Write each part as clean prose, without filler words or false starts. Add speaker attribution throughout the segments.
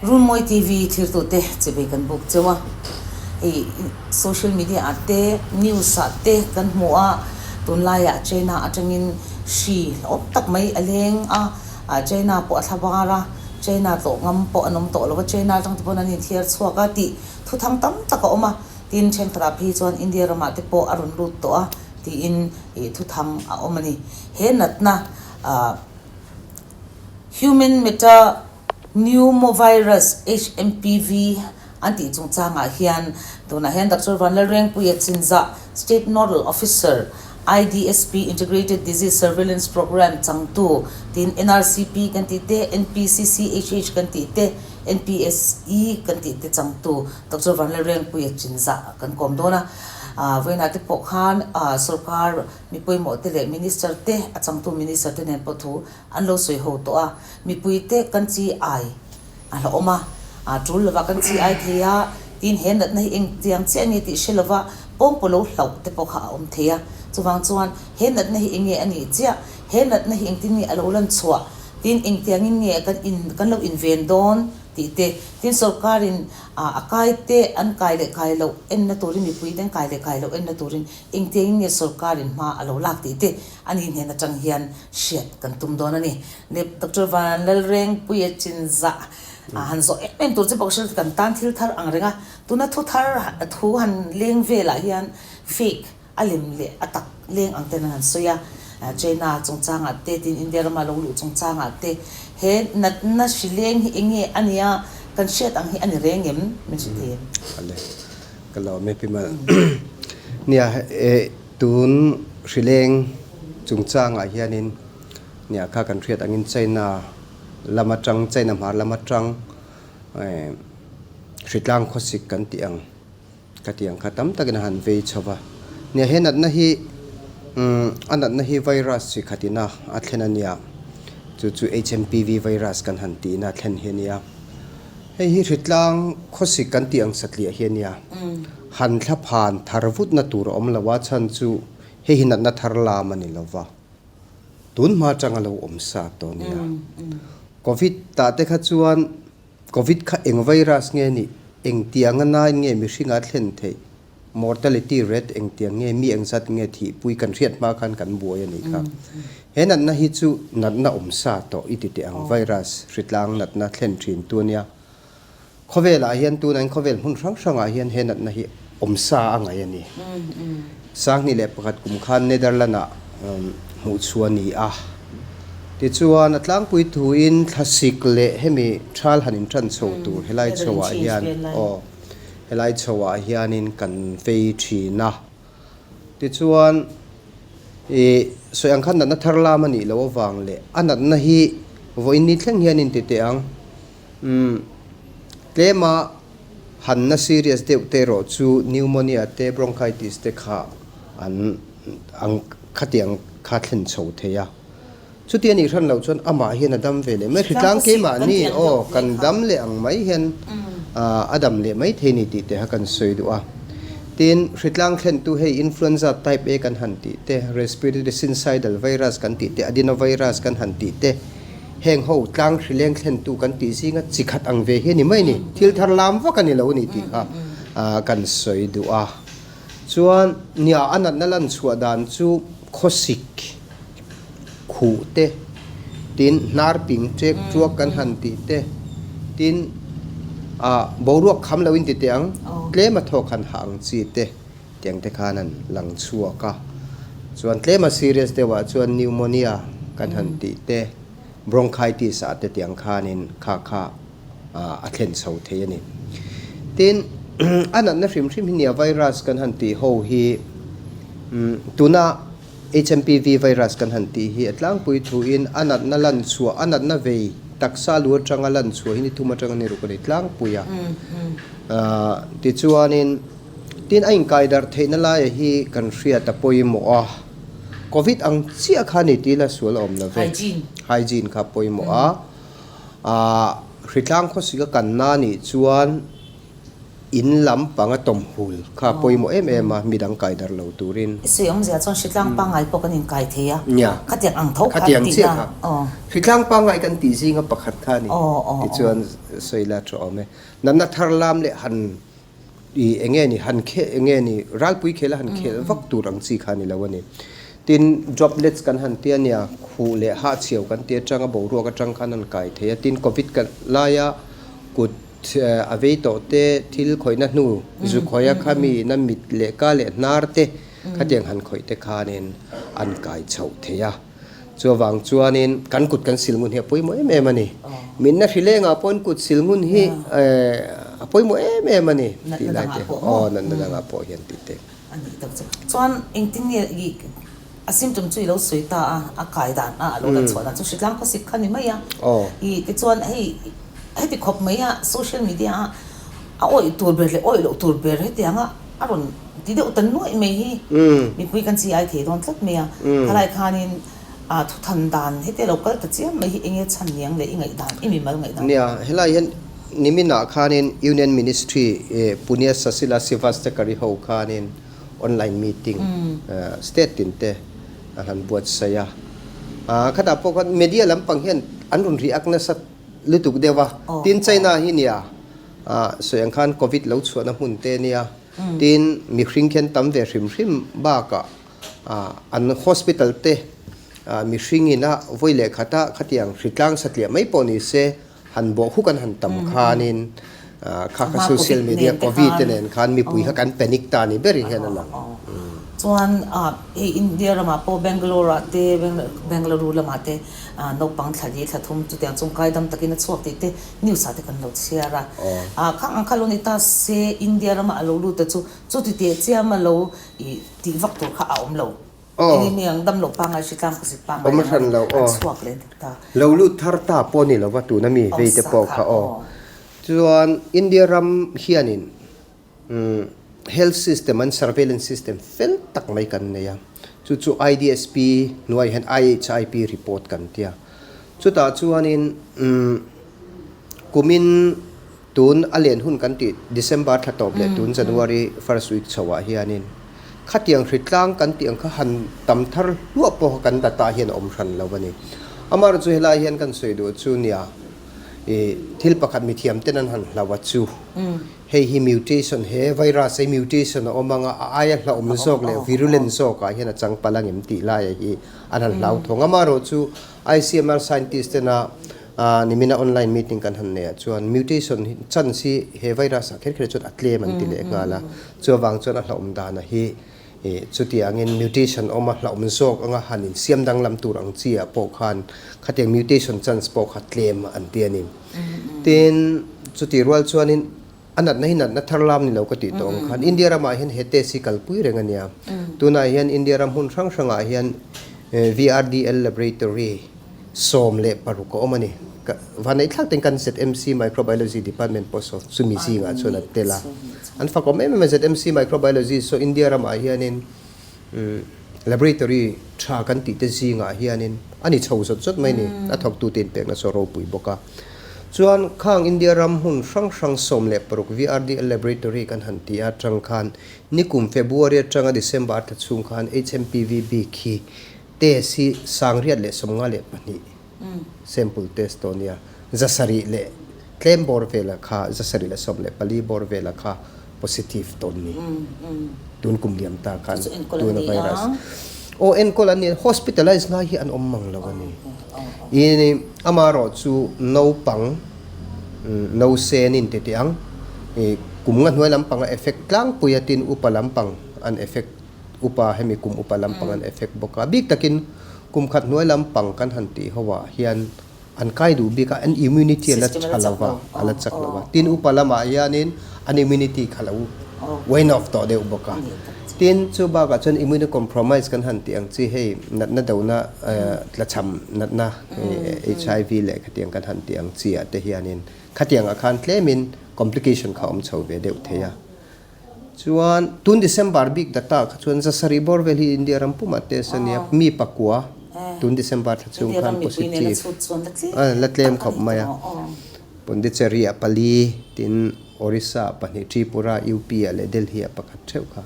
Speaker 1: Runmawi TV thirtute chivei kan buk cheu a, hei social media ah te news ah te kan hmu a, tunlaiah China atangin hri hlauhawm tak mai a leng a, China pawh a thla var a, China tlawh ngam pawh an awm tawh lo a, China atang te pawn an inthiar chhuak a tih thuthang tam tak a awm a, tin thenkhatah phei chuan India ramah te pawh a rawn lut tawh a tiin thuthang a awm a ni. He natna ah Human Meta Pneumovirus, HMPV, an tih chungchangah hian tunah hian Doctor Vanlalrengpuia Chinzah, State Nodal Officer, IDSP, Integrated Disease Surveillance Programme changtu tiin NRCP kan tih te, NPCCHH kan tih te, NPSE kan tih te changtu Doctor Vanlalrengpuia Chinzah kan kawm dawn a. Vawiinah te pawh khan sorkar mi pawimawh te leh Minister te, a changtu Minister te nen pawh thu An lo sawi ho tawh a, mipuite kan chi ai a hla awm a, a tul lova kan chi ai thei a, tin he natna hi engtiang chiah nge tih hre lova pawngpaw lo hlauh te pawh kha a awm thei a, chuvang chuan he natna hi enge a nih chiah, he natna hi engtin nge a lo lan chhuah, tin engtiangin nge kan in kan lo inven dawn tih te, tin sorkarin a kai te an kai leh kai loh enna turin mipuite an kai leh kai loh enna turin engtiangin nge sorkarin hma a lo lak tih te a ni hnen atang hian hriat kan tum dawn a ni. Leh Doctor Vanlalrengpuia Chinzah han zawh em em tur che bawk hrilh kan tan thil thar ang reng a, tuna thu thar thu han leng velah hian fake a lem leh a tak leng ang ten an han sawi a, China chungchangah te tin India rama lo luh chungchangah te he natna hri leng hi eng nge a nia kan hriat ang hi a ni reng em min hre thei em?
Speaker 2: Ale ka lawm e Pi Mal. Nia e Tun hrileng chungchangah hianin nia kha kan hriat angin China lam atang, China hmar lam atang hritlang khawsik kan tih ang ka tih ang kha tam takin a han vei chho va. Nia he natna hi a natna hi virus chi khatina a thlen a nia, chu chu HMPV virus kan han tihna a thlen hi a nia. Hei hi hritlang khawsik kan tih ang satliah hi a nia. Han thla phan thar vutna tur a awm lo a, chhan chu hei hi natna thar lam a ni lo va, tun hma atanga lo awm sa tawh a nia. Covid tah te kha chuan Covid kha eng virus nge nih, engtiang a nain nge mihringa thlen theih, mortality rate engtiang nge, mi engzat nge thihpui kan hriat hma khan kan buai a nih kha. He natna hi chu natna awm sa tawh i ti teh ang, virus hritlang natna thlen thin tu a nia. Khawvelah hian tunah khawvel hmun hrang hrangah hian he natna hi awm sa a ngaih a ni. 2001 kum khan Netherlands-ah hmuh chhuah a ni a. Tichuan a tlangpui thuin thlasik leh hemi thal han intan chho tur helai chhoah hian aw helai chhoah hianin kan vei thin a. Tichuan ih sawi ang khan natna thar lam a nih loh avang leh a natna hi vawiin ni thleng hian in ti teh ang. Umm, tlema hanna serious deuh te erawh chu pneumonia te bronchitis te kha an ang khatiang kha thlen chho thei a. Chuti a nih hran loh chuan amah hian a dam ve leh mai. Hritlang keimahni aw kan dam leh ang mai hian a dam leh mai thei ni tih te kha kan sawi duh a. Tin, hritlang thlentu hei influenza type A kan han tih te, respiratory syncytial virus kan tih te, adenovirus kan han tih te, Heng ho tlang hrileng thlentu kan tih zinga chi khat ang ve hi a ni mai a ni. Thil thar lam vak a ni lo a ni tih kha kan sawi duh a. Chuan nia a natna lan chhuah dan chu khawsik khuh te, tin hnar ping ṭek ṭuak kan han tih te, tin boruak kham lo in ti teh ang, tlem a thawk han hah ang chi te. Tiang te khan an lang chhuak a, chuan tlema serious deuhah chuan pneumonia kan han tih te, bronchitis ah te tiang khanin kha kha a thlen chho thei a ni. Tin, a natna hrim hrim hi nia virus kan han tih ho hi tuna HMPV virus kan han tih hi a tlangpui thuin a natna lan chhuah, a natna vei taksa lu atanga lan chhuah hi ni thum atanga ni ruk a ni tlangpui a. Tichuanin. Tin, a inkai darh theihna laia hi kan hriat a pawimawh a, Covid ang chiah kha ni tih ila sual a awm lo ve. Hygiene kha a pawimawh a, aah hritlang khawsik a kanna nih chuan In lam panga tawmhul kha pawimawh em em a, midang kai darh lo turin.
Speaker 1: I sawi awmzia chuan hritlang pangngai pawh kan inkai thei a,
Speaker 2: Nia,
Speaker 1: khatiang ang tho kha
Speaker 2: khatiang
Speaker 1: tihna.
Speaker 2: chiah kha. Hritlang pangngai kan tih zinga pakhat kha a ni. Tichuan sawi la tha awm e. Natna thar lam leh han i eng nge ni, han khel eng nge ni, ralpui khel a han khel vak tur ang chi kha a ni lo a ni. Tin, droplets kan han ti a nia, khuh leh hahchhiau kan ti atanga boruak atang khan an kai thei a. Tin, covid laia kut A vei tawh te, thil khawihna hnu zu khawih a khami na mit leh ka leh hnar te khatiang han khawih te khanin an kai chhoh thei a. Chuvang chuanin kan kut kan sil ngun hi a pawimawh em em a ni. Minna hrilengah pawhin kut sil ngun hi a pawimawh em em a ni tih lai te aw natna dangah pawh hian tih te.
Speaker 1: A nih tak chu. Chuan engtin nge i a symptom chu i lo sawi ta a, a kai dan a, a lo lan chhuah dan chu hritlang khawsik kha ni mai a. I tichuan hei heti khawp mai a social media a a awih tur ber leh awih loh tur ber hetiang a a rawn ti deuh ta nuaih mai hi mipui kan chi ai thei dawn tlat mai a. Khalai khanin a thuthan dan hetia lo kal ta chiam mai hi enge chhan niang leh i ngaihdan i mimal ngaihdan.
Speaker 2: Nia, helai hian Niminah khanin Union Ministry Punya Sasila Sivastakari ho khanin online meeting state tin te a han buatsaih a. Khatah pawh khan media lampang hian an rawn react nasa lutuk deuh a. Tin China hi nia sawi ang khan Covid lo chhuahna hmun te nia. Tin mihring khian tam ve hrim hrim bakah an hospital te mihring ina vawi leh khata khatiang hritlang satliah mai pawh ni se Han bawh huk an han tam khanin kha kha social media covid te nen khan mipui kha kan panic ta ni ber hian a lang.
Speaker 1: Chuan hei India ramah pawh Bangalore ah te Bengaluru lamah te naupang thla li thla thum chutiang chung kai dam takin a chhuak tih te news ah te kan lo chhiar a. Khang ang kha lo ni ta se India rama a lo lut te chu chuti teh chiam a lo tih vak tur kha a awm lo.
Speaker 2: Aw.
Speaker 1: Eng nge ang dam loh pangngai hri tlang khawsik pangngai
Speaker 2: Awm hran lo
Speaker 1: a
Speaker 2: aw.
Speaker 1: chhuak leh dik ta.
Speaker 2: Lo lut thar ta pawh ni lova tuna mi
Speaker 1: Awm
Speaker 2: vei te
Speaker 1: sa
Speaker 2: pawh
Speaker 1: kha
Speaker 2: kha aw.
Speaker 1: aw.
Speaker 2: Chuan India ram hianin umm health system an surveillance system fel tak mai kan nei a. Chu chu IDSP hnuai hian IHIP report kan tia. Chutah chuanin umm kumin Tun a len hun kan tih December thla tawp leh tun January first week chho ah hianin khatiang hritlang kan tih ang kha han tam thar hluah pawh kan data hian a awm hran lo a ni. Amaherawhchu chu helai hian kan sawi duh chu nia ih thil pakhat mithiam ten an han hlau a chu hei hi mutation he virus hi mutation a awm anga a aia hlauhawm zawk leh virulent zawk ah hian a chang palh ang em tih lai hi an han hlau thawng. Amaherawhchu ICMR scientist tena Nimina online meeting kan han neih ah chuan mutation hi chance hi he virus ah kher kher chuan a tlem an ti leh nghal a, chuvang chuan a hlauhawm dana hi ih chutiangin mutation awm a hlauhawm zawk anga han insiam danglam tur ang chi ah pawh khan khatiang mutation chance pawh kha tlem an ti a ni. Tin, chutih rual chuanin A natna hi natna thar lam ni lo ka tih tawh ang khan India ramah hian he test hi kalpui reng a nia. Tunah hian India ram hmun hrang hrangah hian VRDL Laboratory 16 a awm a ni. Vanneih thlak ten kan ZMC Microbiology Department pawh saw chumi zingah chuan an tel a. An fakawm em em a ZMC Microbiology saw India ramah hianin Laboratory tha kan tih te zingah hianin a ni chho zawt zawt mai ni, a thawktute inpekna chu a ropui bawk a. Chuan khang India ram hmun hrang hrang 16 VRDL Laboratory kan han ti a atang khan nikum February atanga December thla chhung khan HMPV bik hi test hi 952 sample test tawh nia, 700 leh tlem bawr vela kha 714 bawr vela kha positive tawn ni. Tun kum liam ta khan tuna virus. Aw enkawl an ni a, hospitalize ngai hi an awm mang lo a ni. I amaherawh chu naupang nause nin ti teh ang, i kum nga hnuai lampang a effect tlangpui a tin upa lampang an effect upa hemi kum upa lampang an effect bawk a. Bik takin kum khat hnuai lampang kan han tih ho ah hian An kai duh bik a, an immunity a la tha lo va, a la chak lo va. Tin, upa lamah hianin an immunity kha lo wane off tawh deuh bawk a. Tin, chu bakah chuan immunocompromise kan han tih ang chi hei natna dona tlachham natna HIV leh khatiang kan han tih ang chi ah te hianin khatiangah khan tlemin complication kha awm chho ve deuh thei a. Chuan tun December bik data kha chuan 700 bawr vel hi India ram pumah test a nia, mi pakua tun December thla chhung khan positive a la tlem khawp mai a. Pondicherry ah pali tin Orissa ah pahnih, Tripura, UP ah leh Delhi ah pakhat theuh kha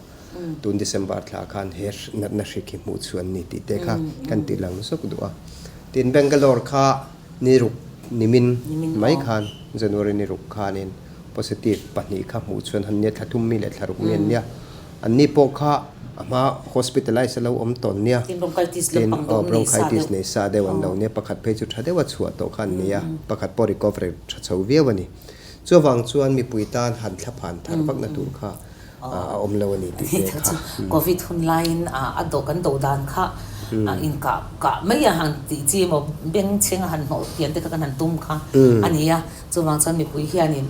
Speaker 2: tun December thla khan he natna hrik hi hmuh chhuah an ni tih te kha kan ti lang zawk duh a. Tin, Bangalore kha ni ruk nimin mai khan January ni ruk khanin positive pahnih kha hmuh chhuah an nia, thla thum mi leh thla ruk mi an nia. Anni pawh kha a hma hospitalize a lo awm tawn nia.
Speaker 1: Tin, bronchitis lampang deuh nei sa deuh.
Speaker 2: Bronchitis nei sa deuh an lo nia, pakhat phei chu tha deuha chhuah tawh kha an nia, pakhat pawh recovery tha chho viau a ni. Chuvang chuan mipui tan han thlaphan thar vakna tur kha a awm lo a ni tih te kha.
Speaker 1: Covid hun laiin a do kan do dan kha inkah kah mai a han tih chi emaw bengchheng a han hnawh pian te kha kan han tum kha a ni a. Chuvang chuan mipui hianin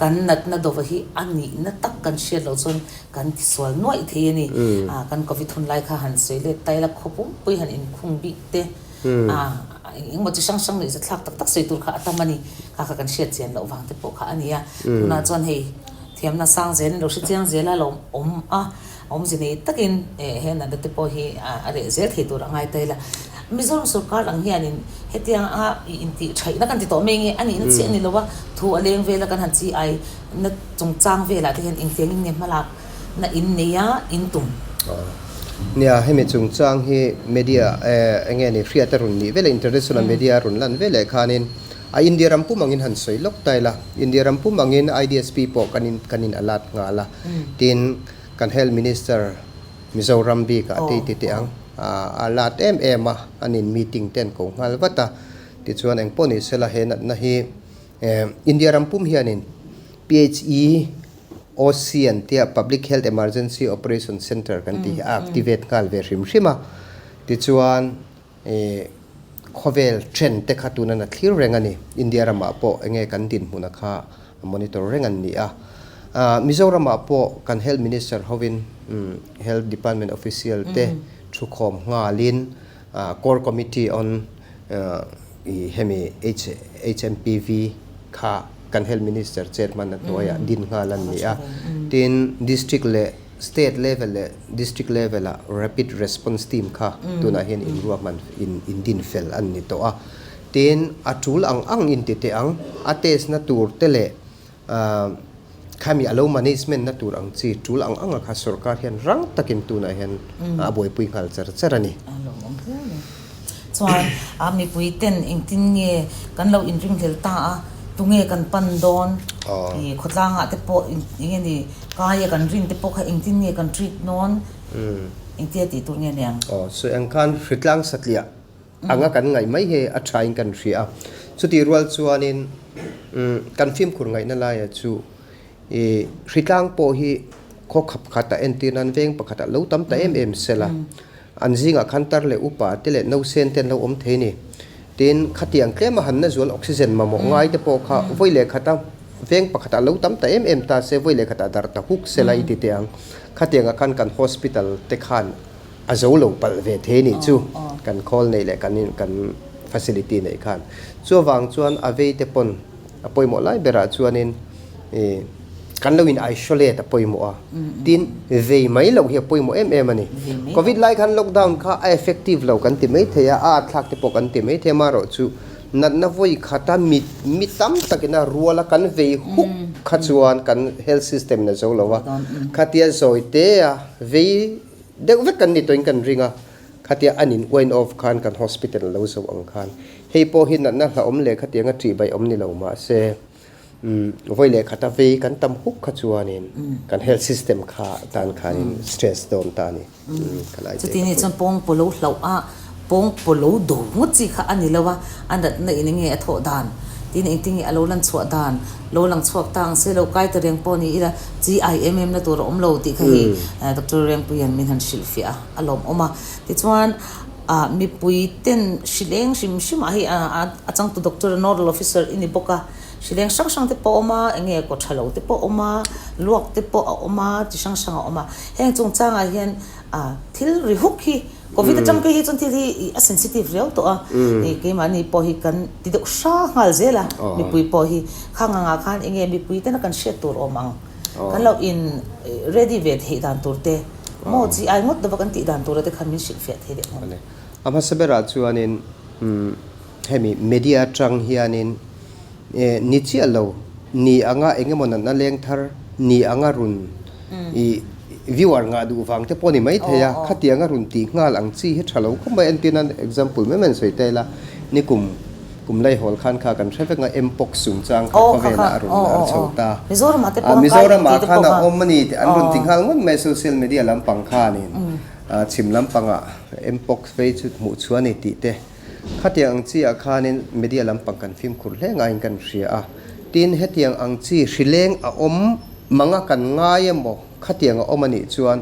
Speaker 1: kan natna dova hi a nihna tak kan hriat loh chuan kan tisual nuaih thei a ni. Kan Covid hun lai kha han sawi let ta ila khaw pumpui han inkhung bik te Engemaw chi hrang hrang leh zathlak tak tak sawi tur kha a tam a ni. Kha kha kan hriat chian loh vang te pawh kha a ni a. Tunah chuan hei thiamna sang zelin lo hre chiang zel a lo awm a, awmze nei takin he natna te pawh hi a reh zel thei tur a ngai ta ila. Mizoram sorkar ang hianin hetiang anga intih thaihna kan ti tawh mai nge a nihna chiah a ni lo a, thu a leng vel a kan han chi ai na chungchang velah te hian engtiangin nge hmalak na in nei a, in tum.
Speaker 2: Nia, hemi chungchang hi media eng nge ni hriat a rawn nih veleh international media a rawn lan veleh khanin a India ram pum angin han sawi lawk ta ila, India ram pum angin IDSP pawh kan in kan in alert nghal a, tin kan Health Minister Mizoram bikah te i ti teh ang, a alert em em a, an in meeting te an ko nghal vat a, tichuan engpawh ni sela he natna hi India ram pum hianin PHE OC an tia Public Health Emergency Operation Centre kan tih hi a activate nghal ve hrim hrim a. Tichuan ih khawvel trend te kha tunan a thlir reng a ni. India ramah pawh enge kan dinhmuna kha a monitor reng an ni a. Mizoramah pawh kan Health Minister hovin Health Department official te thukhawm nghalin Core Committee on ih hemi HMPV kha kan Health Minister chairman a hnuaiah din nghal an ni a. Tin, District leh State level leh District level ah Rapid Response Team kha tunah hian inruahman in din fel an ni tawh a. Tin, a tul ang ang in ti teh ang, a test na tur te leh Khami a lo management na tur ang chi tul ang anga kha sorkar hian rang takin tunah hian a buaipui nghal char char a ni.
Speaker 1: A lawmawm hle a ni. Chuan a mipui ten engtin nge kan lo inringhlel ta a, tunge kan pan dawn, ih khawtlangah te pawh eng nge ni kaia kan rin te pawh kha engtin nge kan treat dawn, engtia tih tur nge niang?
Speaker 2: Aw, sawi ang khan hritlang satliah anga kan ngaih mai hi a thain kan hria a. Chutih rual chuanin kan fimkhur ngaihna laia chu ih hritlang pawh hi khaw khap khatah entir nan veng pakhatah lo tam ta em em sela an zingah khan tar leh upa te leh nausen te an lo awm thei a ni. Tin, khatiang tlema hanna zual oxygen mamawh ngai te pawh kha vawi leh khata veng pakhatah lo tam ta em em ta se vawi leh khatah darh ta huk sela i ti teh ang. Khatiangah khan kan hospital te khan A zo lo palh ve thei nih chu kan khawl neih leh kan kan facility neih khan. Chuvang chuan a vei te pawn a pawimawh lai berah chuanin ih kan lo in isolate a pawimawh a, tin vei mai loh hi a pawimawh em em a ni. Covid lai khan lockdown kha a effective lo kan ti mai thei a, a atthlak te pawh kan ti mai thei a, amaherawhchu natna vawi khata mi mi tam takin a ruala kan vei huk kha chuan kan health system in a zo lo a, khatia zawi te a vei Deuh vek kan ni tawhin kan ring a, khatia an in wind off khan kan hospital a lo zo ang khan hei pawh hi natna hlauhawm leh khatianga ṭihbaih awm ni lo mahse umm vawi leh khata vei kan tam huk kha chuanin kan health system kha tan khanin stress dawn ta a ni umm ka lai
Speaker 1: Chuti nih chuan pawng pawlo hlauh a pawng pawlo do ngawt chi kha a ni lo a, a natna in enge a thawh dan tin engtin nge a lo lan chhuah dan Lo lang chhuak ta ang se lo kai ta reng pawh ni ila chi ai em em na tur a awm lo tih kha hi Doctor Rengpuia'n min han hrilhfiah a, a lawmawm a. Tichuan ah mipui ten hrileng hrim hrim ah hei a changtu doctor a nodal officer i ni bawk a, hrileng hrang hrang te pawh a awm a, eng nge kaw tha lo te pawh a awm a, luak te pawh a awm a, chi hrang hrang a awm a. Heng chungchangah hian ah thil ri huk hi Covid atang phei hi chuan thil hi a sensitive riau tawh a, keimahni pawh hi kan ti deuh hra nghal zel a, mipui pawh hi khang angah khan eng nge mipui tena kan hriat tur awm ang, kan lo in ready ve theih dan tur te maw chi ai ngawt lova kan tih dan tura te khan min hrilhfiah thei leh ngawt.
Speaker 2: A hmasa berah chuanin hemi media atang hianin ni chiah lo. Ni anga eng emaw natna leng thar ni anga run i viewer ngah duh vang te pawh a ni maithei a, khatianga run tih nghal ang chi hi tha lo khawp mai. Entirna example mai mai an sawi ta ila, nikum kum laihawl khan kha kan hre vek a, mpox chungchang kha khawvelah a rawn lar chho ta. Mizoramah khan a awm a ni tih an rawn ti nghal ngawt mai social media lampang khanin chhim lampangah mpox vei chu hmuh chhuah a ni tih te. Khatiang ang chi ah khanin media lampang kan fimkhur hle ngaiin kan hria a, tin hetiang ang chi hrileng a awm manga kan ngai emaw khatiang a awm a nih chuan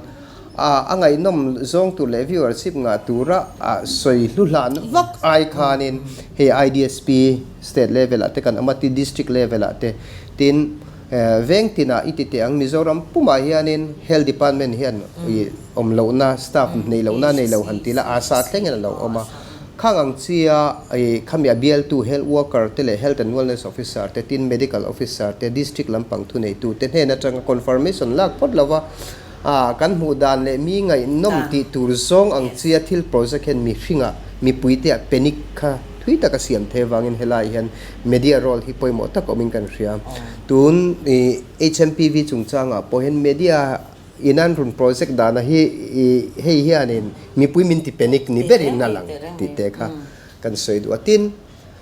Speaker 2: a a ngaihnawm zawng tur leh viewership ngah tura a sawi hlu hlan vak ai khanin hei IDSP state level ah te kan awm a tin district level ah te tin veng tinah i ti teh ang Mizoram pumah hianin health department hian awm lohna staff neih lohna nei lo han ti la asa thlengin a lo awm a. Khang ang chia i khami a bialtu health worker te leh health and wellness officer te tin medical officer te district lampang thuneitu te hnen atanga confirmation lak phawt lova a kan hmuh dan leh mi ngaihnawm tih tur zawng ang chia thil project hian mihringah mipui te ah panic kha thui tak a siam thei avangin helai hian media role hi pawimawh tak awmin kan hria. Tun i HMPV chungchangah pawh hian media Inan run project dana hi i hei hianin mipui min ti panic ni berin a lang tih te kha kan sawi duh a. Tin,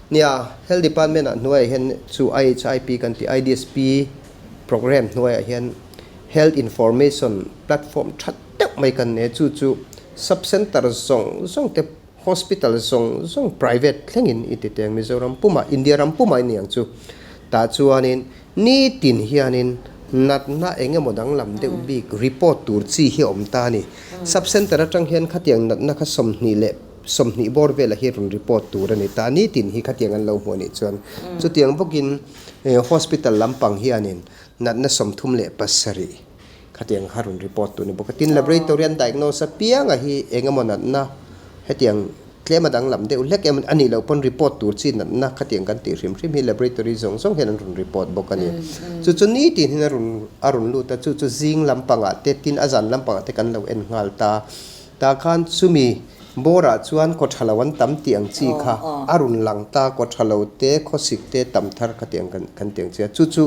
Speaker 2: nia Health Department ah hnuaiah hian chu IHIP kan tih IDSP program hnuaiah hian Health Information Platform tha deuh mai kan nei a, chu chu Sub Centre zawng zawng te Hospital zawng zawng private thlengin i ti teng Mizoram pumah India ram pumah i ni ang chu. Tah chuanin nitin hianin natna eng emaw danglam deuh bik report tur chi hi a awm ta a ni. Sub center atang hian khatiang natna kha 20 leh 20 bawr velah hi rawn report tur a ni ta. Nitin hi khatiang an lo hmuh a nih chuan chutiang bawkin hospital lampang hianin natna 37 Khatiang kha rawn report tur ni bawk a. Tin, laboratory an diagnose apianga hi eng emaw natna hetiang tlem a danglam deuh hlek em a nih loh pawn report tur chi natna khatiang kan tih hrim hrim hi laboratory zawng zawng hian an rawn report bawk a ni. Chu chu nitin hian a rawn a rawn lut a, chu chu zing lampangah te tin a zan lampangah te kan lo en nghal ta. Tah khan chumi bawrah chuan kaw tha lo an tam tih ang chi kha a rawn lang ta, kaw tha lo te, khawsik te tam thar khatiang kan kan tih ang chi a. Chu chu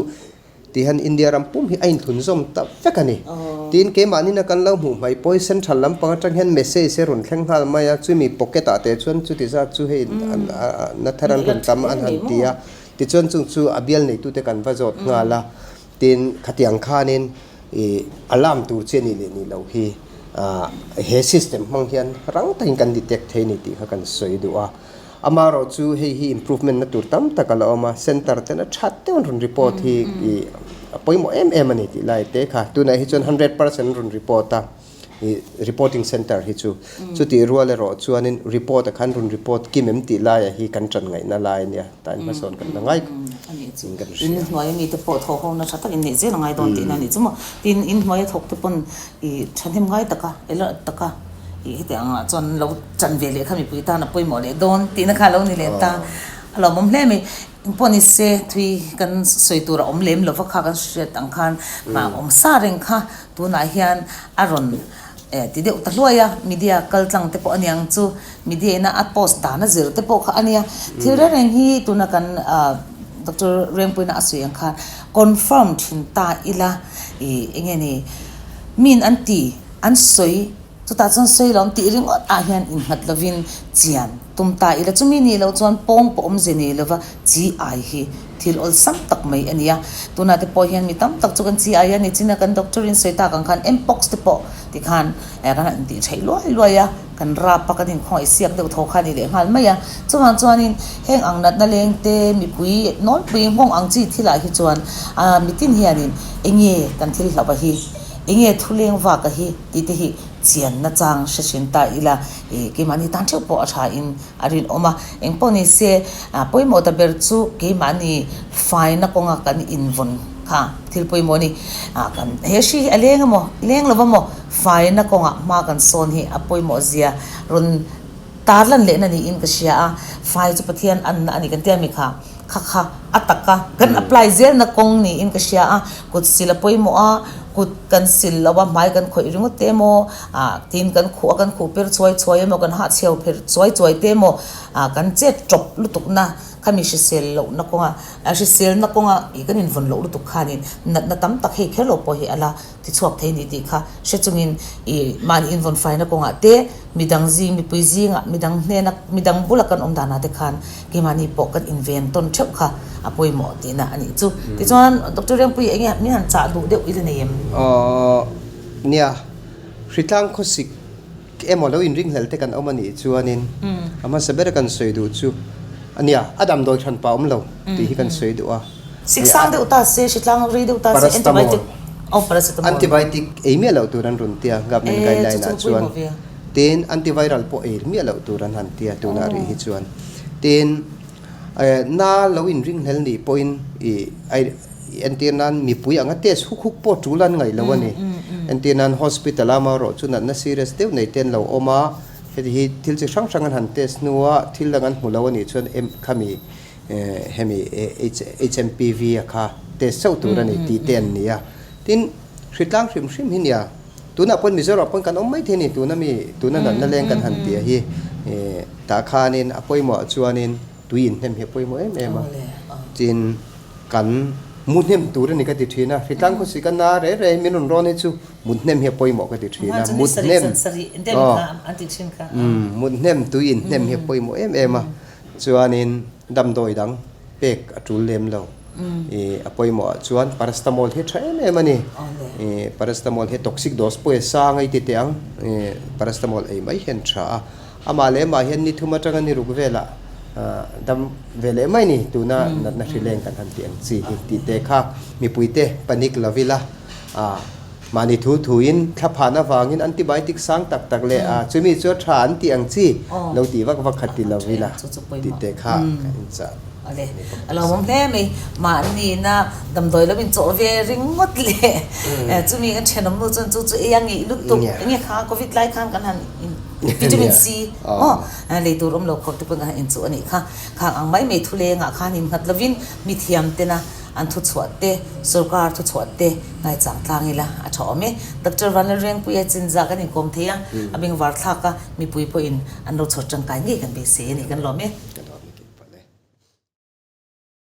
Speaker 2: Tihian India ram pum hi a inthunzawm ta vek a ni. Tin, keimahnin a kan lo hmuh hmai pawi central lampang atang hian message a rawn thleng nghal mai a, chumi pocket ah te chuan chuti zat chu hei na thar an rawn tam an han ti a, tichuan chung chu a bial neitute kan va zawt nghal a, tin, khatiang khanin ih alarm tur chi a nih leh nih loh hi he system hmang hian rang takin kan detect thei a ni tih kha kan sawi duh a. Amaherawh chu hei hi improvement na tur tam tak a la awm a, centre ten a that deuh an rawn report hi ih a pawimawh em em a ni tih lai te kha. Tunah hi chuan 100% an rawn report a, ih reporting centre hi chu. Chutih rual erawh chuanin report a khan rawn report kim em tih laiah hi kan tan ngaihna lai a nia, tain hmasawn kan la ngai in kan hria.
Speaker 1: In hnuai ami te pawh thawh ho na tha tak in neih zel a ngai dawn tihna a nih chu maw. Tin, in hnuaia thawk te pawn ih thahnem ngai taka, alert taka. Ih heti angah chuan lo chan ve leh kha mipui tan a pawimawh leh dawn tihna kha a lo ni leh ta. A lawmawm hle mai. Engpawh ni se thui kan sawi tur a awm lem lova kha kan hriat ang khan awm sa reng kha tunah hian a rawn ti deuh ta hluai a, media kal tlang te pawh a niang chu media ina a post dan a zir te pawh kha a nia. Thil reng reng hi tuna kan Doctor Rengpuina a sawi ang khan confirm thin ta ila ih eng nge ni min an ti. An sawi, chutah chuan sawi lo an tih ringawt ah hian innghat lovin chian tum ta ila. Chumi nih loh chuan pawng pawh awmze nei lova chi ai hi thil awlsam tak mai a ni a. Tunah te pawh hian mi tam tak chu kan chi ai a ni chin a, kan doctor in sawi tak ang khan mpox te pawh tikhan kan han intih theih luai luai a, kan rap a, kan inkhawngaih siak deuh tho kha a ni leh nghal mai a. Chuvang chuanin heng ang natna leng te, mipui nawlpui nghawng ang chi thilah hi chuan mitin hianin enge kan thil hlauh a hi. Enge thu leng vak a hi tih te hi chian na chang hre thin ta ila ih keimahni tan theuh pawh a tha in a rinawm a, eng pawh ni se pawimawh ta ber chu keimahni faina kawnga kan invawn kha thil pawimawh a ni. Kan he hri hi a leng emaw leng lo emaw faina kawngah hma kan sawn hi a pawimawh zia rawn Tarlan lehna niin ka hria a, fai chu Pathian anna a ni kan tia mi kha, kha kha a taka kan apply zelna kawng niin ka hria a, kut sil a pawimawh a, kut kan sil lo a, hmai kan khawih ringawt te emaw, ah tin kan khuh a kan khuh pir chuai chuai emaw, kan hahchhiau pher chuai chuai te emaw, ah kan chet tawp lutukna. Khami hrisel lohna kawnga, hriselna kawnga ih kan invawn loh lutuk khanin natna tam tak hei kher lo pawh hi a la tichhuak thei ni tih kha hre chungin ih mahni invawn faina kawngah te midang zing, mipui zingah, midang hnena, midang bula kan awm danah te khan keimahni pawh kan inven tawn theuh kha a pawimawh tihna a nih chu. Tichuan Doctor Rengpui enge min han chah duh deuh i la nei em?
Speaker 2: Aww nia, hritlang khawsik Emaw lo inringhlel te kan awm a nih chuanin a hmasa bera kan sawi duh chu a nia, a damdawi hran pah awm lo tih hi kan sawi duh a.
Speaker 1: Sik sang deuh ta se, hritlang rei deuh ta se, antibiotic, oh paracetamol.
Speaker 2: Antibiotic ei miah loh tur an rawn tia government guideline ah chuan. Tin, antiviral pawh ei miah loh tur an han tia tunah rih hi chuan. Tin, na lo inringhlel nih pawhin ih Entir nan mipui anga test huk huk pawh tul an ngaih lo a ni. Entir nan hospital a amaherawh chu natna serious deuh nei te an lo awm a, heti hi thil chi hrang hrang an han test hnua thil dang an hmu lo a nih chuan em khami hemi HMPV a kha test chauh tur a ni tih te an ni a. Tin, hritlang hrim hrim hi nia, tunah pawn Mizoram pawn kan awm mai thei a ni, tuna mi tuna natna leng kan han tih hi tah khanin a pawimawh chuanin tui inhnem hi a pawimawh em em a, tin kan mu hnem tur a ni ka ti thin a, hritlang khawsik ka na reh reh min rawn rawn hi chu mut hnem hi a pawimawh ka ti thin a, mut hnem aw mut hnem tui inhnem hi a pawimawh em em a, chuanin damdawi dang pek a tul lem lo, ih a pawimawh ah chuan paracetamol hi a tha em em a ni, ih paracetamol hi toxic dose pawh hi a sang a i ti teh ang, ih paracetamol ei mai hian tha a. Amah leh amah hian ni thum atanga ni ruk velah dam ve leh mai ni tuna natna hri leng kan han tih ang chi hi tih te kha mipuite panic lo ila mahni thu thuin thla phan avangin antibiotic sang tak tak leh chumi chu a tha an tih ang chi lo tih vak vak kha ti lo ila tih te kha ka inchah.
Speaker 1: Awle, a lo awm hle mai. Mahni na damdawi lo inchawh ve ringawt leh chumi kan thenawm nu chuan chu chu ei a ngeih lutuk enge kha covid lai khan kan han Vitamin C maw lei tur awm lo khawp te pawhin kan han inchuh a nih kha. Khang ang mai mai thu lengah khan innghat lovin mi thiam tena an thuchhuah te, sorkar thuchhuah te ngaichang tlang ila a tha awm e. Doctor Vanlalrengpuia chinzah kan inkawm thei a, a bengvar thlak a, mipui pawhin an lo chhawr tangkai ngei kan beisei a ni kan lawm e.